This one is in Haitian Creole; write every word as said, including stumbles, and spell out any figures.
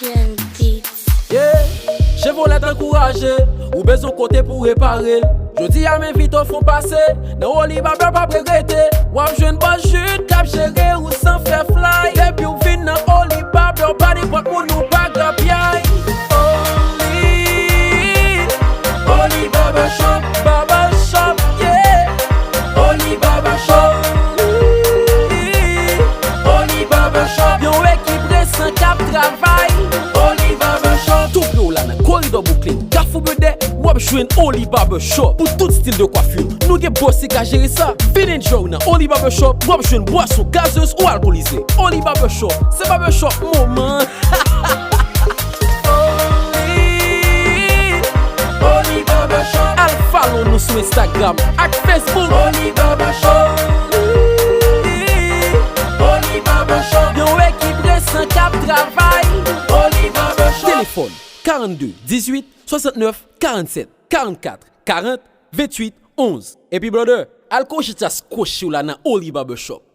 Yeah, Chevrolet ankouraje, ou bezwen kote pou repare l. Jodi a m envite w fon pase, nan Oli Barber p ap regrete. W ap jwenn bòs Jude k ap jere ou san fè flay. Depi w vin nan Oli Barber, pa nenpòt moun ou pa grapyay. Oli, Oli Barbershop, Barbershop, yeah. Oli Barbershop, Oli Barbershop. Yon ekip resan k ap travay. Oli Barbershop. Tou pre w la nan koridò Brooklyn, Kafou Bèdè, w ap jwenn Oli Barbershop. Pou tout stil de kwafi, nou gen bòs ki ka jere sa. Vin enjoy w nan Oli Barbershop, w ap jwenn bwason gazeuz ou alkolize. Oli Barbershop, se barbershop moman. Oli, Oli Barbershop. Al follow nou sou Instagram ak Facebook. Oli Barbershop. Oli, Oli Barbershop. Yon ekip resan k ap travay. Oli Barbershop. Telefòn karannde dizuit swasantnèf karannsèt, karannkat karant venntuit onz. Epi brother, al kòrije ti skwochi w la nan Oli Barbershop.